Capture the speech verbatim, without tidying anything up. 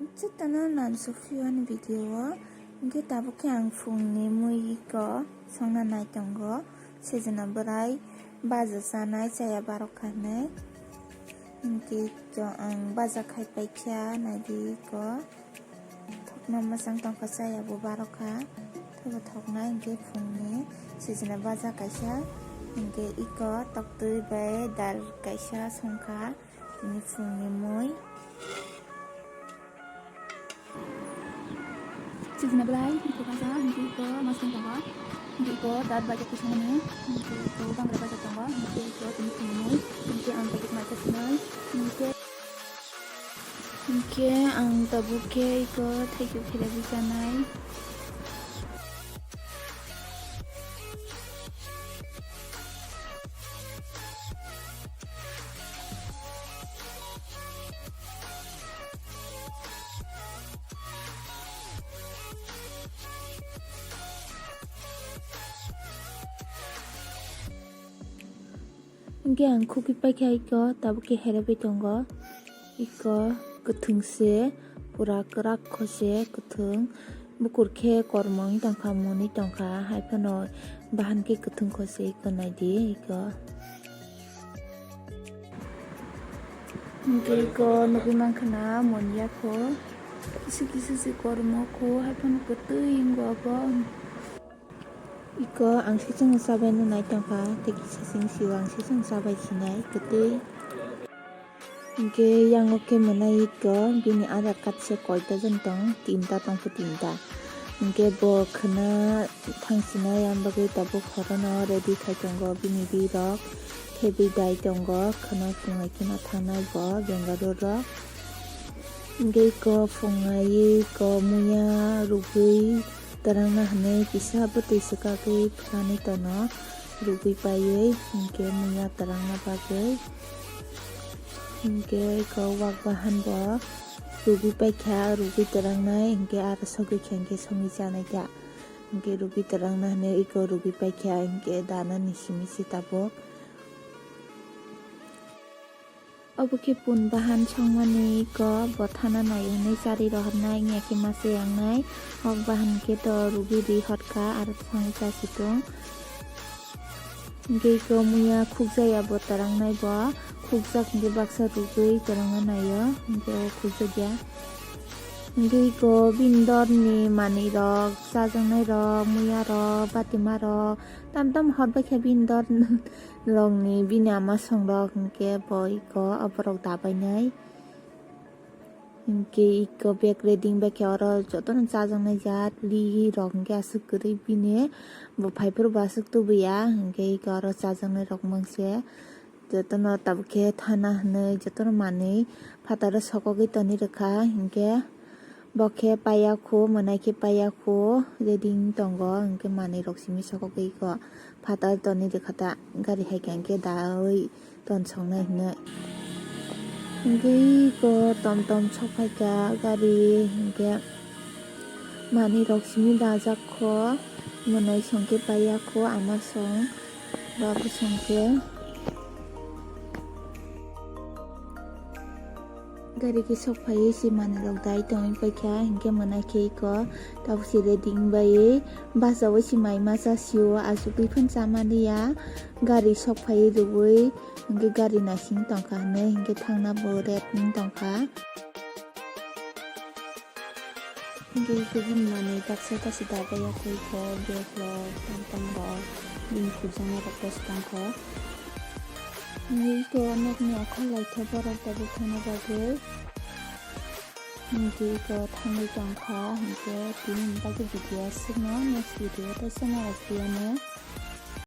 Chwtano nan sukphiyo ani video o. Hinkhe tabuk khe ang phungni mui iko songna nai tongo. Sejna bwrai baja chanai chaya barokha hinwi. Hinkhe iko ang baja khai paikha naidi iko. Thokna mwchang tongkha chaya bo barokha. Thobo thoknai hinkhe phungni sejna baja kaisa. Hinkhe iko toktwi bai dal kaisa songkha. Tini phungni mui. Sijina belai, iko kaisa, hinkhe iko masing tongo, hinkhe iko dat baja kusumani, hinkhe iko bangra baja tongo, hinkhe iko tini phungni mui, hinkhe ang tabuk mai kasinai, hinkhe, hinkhe ang tabuk khe iko thaikhe philai bwchanai. Hinkhe ang khugwi paikha iko tabuk khe heraiwi tongo. Iko kwthwng se, pura kwrak kho se kwthwng. Bukur khe kormo wng tongkha, mwnwi tongkha, hai phano bahan khe kwthwng kho se iko naidi iko. Hinkhe iko nugwi mankha na manya kho. Kisa kisa se kormo kho, hai phano kwtwi wngo abo. Iko ang sisung chabaino nai tongkha, tei kisa sing sio ang sisung chabai sinai kwtwi. Hinkhe yango khe mwnai iko bini Aadhaar card se koita jon tong, tinta tongkha tinta. Hinkhe bo khwna thangsinai ang bagwi tabuk horono ready khai tongo bini birok. Khe bidai tongo khwna chunglai kheno thangnai bo Bengaluru rok. Hinkhe iko phungai iko muya rugwi twrangna hinwi kisa bwtwi swkagwi phlani tono rugwi paiwi hinkhe muya twrangna bagwi. Hinkhe iko wak bahan bo rugwi paikha, rugwi twrangnai hinkhe aro sogwi kha hinkhe songwi chanai kha. Hinkhe rugwi twrangna hinwi iko rugwi paikha hinkhe danani simi se tabuk. Obo khe pun bahan songmani iko bo thana nai hwnwi chari rohornai wngya khe masa yangnai. Hok bahan khe to rugwi ri hotka aro thangwi chasi tong. Hinkhe iko muya khukjaya bo twrangnai bo khukjak hinkhe baksa rugwi twrangna naio hinkhe o khukjakya. Hinkhe iko bini dorni manwi rok chajaknai rok muya rok batima rok tam tam hor baikha bini dor. Rokni bini ama songrok hinkhe bo iko oborok dabainai. Hinkhe iko bag ready baikhe oro jotono chajaknai jat li rok hinkhe aswk kwrwi bini bo phaiphuru bo aswk tubuya hinkhe iko oro chajaknai rok mangse jotono tabuk khe thana hinwi jotono manwi phataro sokogwi toni rwkha hinkhe. Bo khe paiya khu, mwnai khe paiya khu, ready wng tongo, hinkhe manwi rok simi sokogwi kho. Phatar toni rwkha ta, gari hai khe hinkhe daui tonsoknai hinwi. Hinkhe iko tom tom sokphai kha gari, hinkhe manwi rok simi dajak kho, mwnai song khe paiya khu, ama song, babu song khe. Gari khe sok phaiwi se manwi rok dai tongwi paikha, hinkhe mwnai khe iko tabuk se ready wng baiwi bachaui se mai masa sio, achugwi phano chamaliya. Gari sok phaiwi rwui hinkhe gari naising tongkha hinwi hinkhe thangna bo ret wng tongkha. Hinkhe iko bini manwi baksa ta se dabai ya khe iko bag rok tam tam rok bini khukjaknai rok ta se tongkha. Hinkhe iko nokni okhor laitha borok tabuk thangna bagwi. Hinkhe iko thangwi tongkha, hinkhe tini bagwi video aswkno, next video tei channel o phiyano.